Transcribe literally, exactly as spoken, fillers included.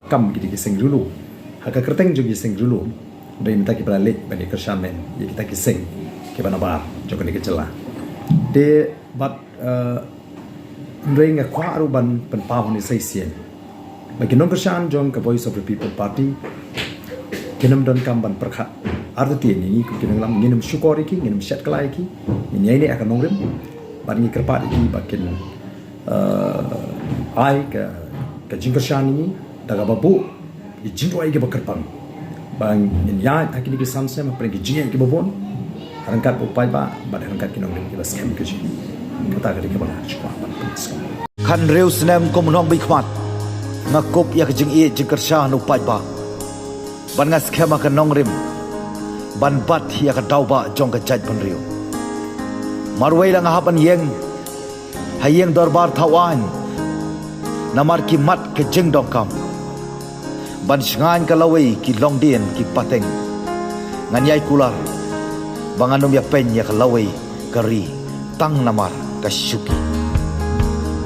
kam ki dei ki seng riewlum. Ha ka kyrteng jong ki seng riewlum, dei mynta ki ba la leit ban ïa kyrshan men ïa kita ki seng ki ba nabar jong kane ka jylla. Te bad uh, hynrei nga kwah ruh ban pynpaw hangne sa shisien ba ki nongkyrshan jong ka Voice of the People Party kin ym donkam ban pyrkhat artatien ïa ngi kum ki nongïalam. Ngin ym shukor ïa ki, ngin ym shet kylla ïa ki, ngin ïaineh ha ka nongrim bad ngi kyrpad ïa ki ba kin uh, ai ka, ka jingkyrshan ïa ngi da kaba buh ki jingduwai kiba kyrpang ba ngin ïaid ha kine ki san snem hapdeng ki jingeh kiba bun ha ryngkat u paidbah bad ha ryngkat ki nongrim kiba skhem ka jong ngi. Kata ka dei kaba nga kwah ban pynskhem. Khathynriew snem kum u nongmihkhmat, nga kup ïa ka jingïeit jingkyrshan u paidbah bad nga skhem ha ka nongrim ban bat ïa ka daw ba jong ka jaitbynriew. Marwei la nga hap ban ïeng ha ïing dorbar thaw aiñ namar ki mat ka jingdonkam ban shngaiñ ka lawei ki longdien ki pateng. Ngan ïai kular ba ngan ym ïa peiñ ïa ka lawei ka ri tang namar ka shuki.